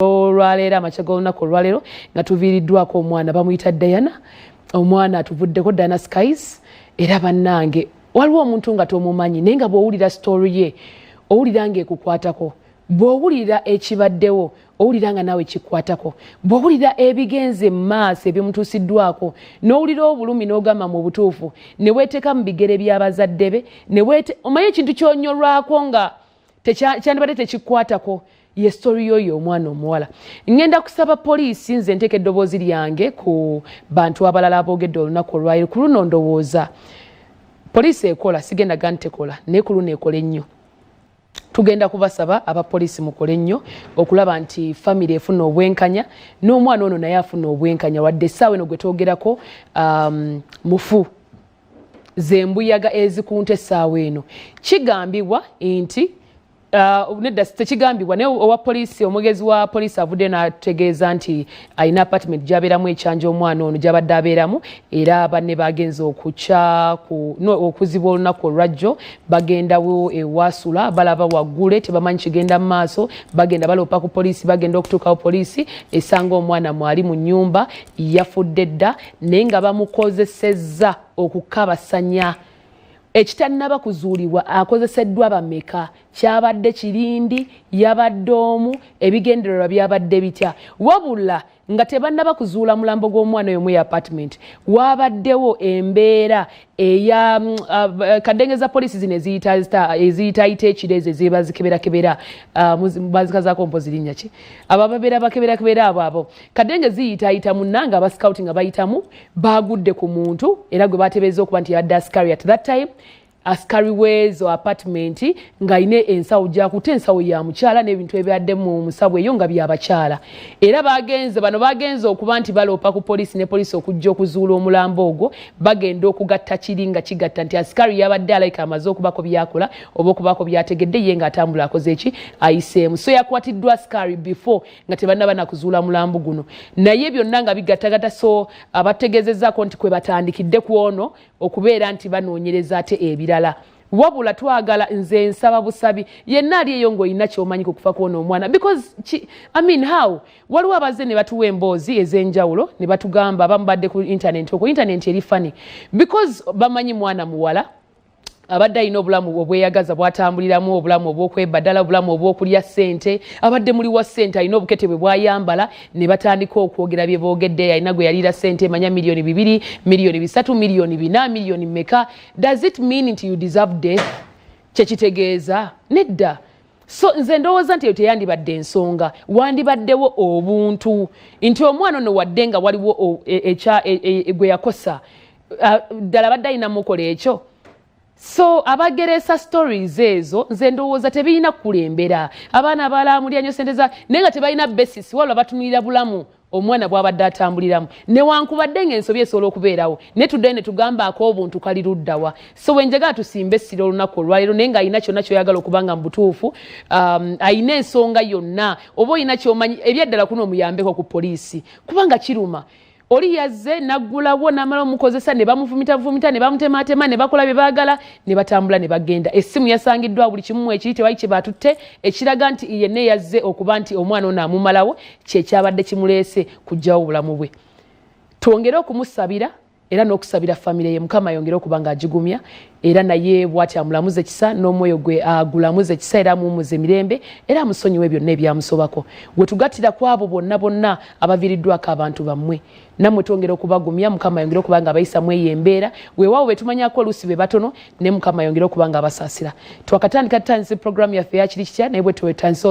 Olwaleero, amakya g'olunaku olwaleero, nga tuviiriddwako omwana bamuyita Diana. Omwana atuvuddeko, Diana Skies. Era bannange, waliwo omuntu nga tomumanyi, naye nga bw'owulira story ye owulira ng'ekukwatako, bw'owulira ekibaddewo owulira nga naawe kikwatako, bw'owulira ebigenze mu maaso ebimutuusiddwako n'owulira obulumi n'ogamba mu butuufu ne weeteeka mu bigere by'abazadde be. Omanye ekintu kyonyolwako nga kyandibadde tekikwatako, ye story yoyo omwana omuwala. Ngenda kusaba poliisi, nze nteeka eddoboozi lyange ku bantu abalala aboogedde olunaku olwaleero. Ku luno ndowooza poliisi ekola, sigenda ga ntekola, naye ku luno ekola ennyo. Tugenda kubasaba abapoliisi mukole nnyo okulaba nti famire efuna obwenkanya n'omwana ono naye afuna obwenkanya, wadde essaawa eno gwe twogerako mufu. Zembuyaga ezikunta essaawa eno. Kigambibwa nti nedda, tekigambibwa, naye owa poliisi, omwogezi wa poliisi avudde n'ategeeza nti alina apartment gy'abeeramu ekyanja omwana ono gy'abadde abeeramu, era banne bagenze okukya okuzibwa olunaku olwajjo. Bagendawo ewasula, balaba waggule, tebamanyi kigenda mu maaso. Bagenda baloopa ku poliisi, bagenda okutuukawo poliisi esanga omwana mwali mu nnyumba yafudde dda, naye nga bamukozesezza okukabasanya ekitannaba kuzuulibwa. Akozeseddwa bameka? Kyabadde kirindi? Yabadde omu? Ebigendererwa byabadde bitya? Wabula nga tebannaba kuzuula mulambo gw'omwana oyo mu apartment, wabaddewo embeera eya kadengeza poliisi zino eziyitayita ekiro, ezo eziba zikeberakebera, bazikazaako mpozi linnya ki, abo ababeera bakeberakebera, abo kadenge ziyitayita munnanga, aba scout nga bayitamu bagudde ku muntu, era gwe batebeeza okuba nti yabadde askari at that time, askari weezo apartment, ng'alina ensawo gyakute, ensawo ya mukyala, n'ebintu ebyadde mu musawo eyo nga byabakyala. Era bagenze, bano bagenze okuba nti baloopa ku poliisi, ne poliisi okujja okuzuula omulambo ogwo, bagenda okugatta kiri nga kigatta nti asikari yabadde alayika amaze okubako byakola oba okubako byategedde, ye ng'atambula akoze eki, ayiseemu. So yakwatiddwa asikari before nga tebannaba nakuzuula mulambo guno, naye byonna nga bigattagatta. So abategeezezzaako nti kwe batandikidde ku ono okubeera nti banoonyereza ate ebirala. Wabula twagala, nze nsaba busabi, yenna ali eyo ng'olina kyomanyi ku kufa kwona omwana, because I mean, how waliwo abazze ne batuwa emboozi ez'enjawulo ne batugamba, abamu badde ku internet okwo, internet eri funny, because bamanyi mwana muwala abadde alina obulamu obweyagaza bwatambuliramu, obulamu obwokwebadala, obulamu obwokulya ssente, abadde muli wa ssente, alina obukete bwe bwayambala, ne batandika okwogera bye boogedde. Alina gwe yaliira ssente, manya 2 miliyoni, 3 miliyoni, 4 miliyoni, miliyoni mmeka. Does it mean nti you deserve death? Kyekitegeeza nedda. So nze ndowooza nti eyo teyandibadde ensonga, wandibaddewo obuntu nti omwana ono, wadde nga waliwo gwe yakosa, ddala abadde alina mukola ekyo. So abageresa stories ezo, nze ndowooza tebirina kukulembera. Abaana abalamulya nnyo sente za, naye nga tebalina basis, wabula batunulira bulamu omwana bw'abadde atambuliramu. Newankubadde ng'ensobi esobola okubeerawo, naye tuddeyo ne tugambaako obuntu kali luddawa. So wenjagala tusimbe essira olunaku olwaleero, naye ng'alina kyonna kyoyagala okuba nga mu butuufu ayina ensonga yonna, oba olina kyomanyi ebyaddala kuno, omuyambeko ku poliisi, kubanga kiruma. Oli yazze naggulawo n'amala omukozesa, ne bamufumitafumita, ne bamutematema, ne bakola bye baagala, ne batambula ne bagenda. Essimu yasangiddwa, buli kimu ekiri, tewali kye batutte ekiraga nti yenna yazze okuba nti omwana ono amumalawo kyekyabadde kimuleese kuggyawo obulamu bwe. Twongere okumusabira era n'okusabira famire ye, Mukama ayongere okuba ng'agigumya, era naye bw'ati amulamuze ekisa, n'omwoyo gwe agulamuze ekisa, era amuwumuze emirembe, era amusonyiwe byonna ebyamusobako. We tugattira ku abo bonna bonna abaviiriddwako abantu bammwe, nammwe twongera okubagumya. Mukama ayongere okuba nga abayisamu eyo embeera. Weewaawo betumanyako oluusi be batono, naye Mukama ayongere okuba nga abasaasira. Twakatandika, tutandise programu yaffe yakiri kitya, naye bwe twetandise.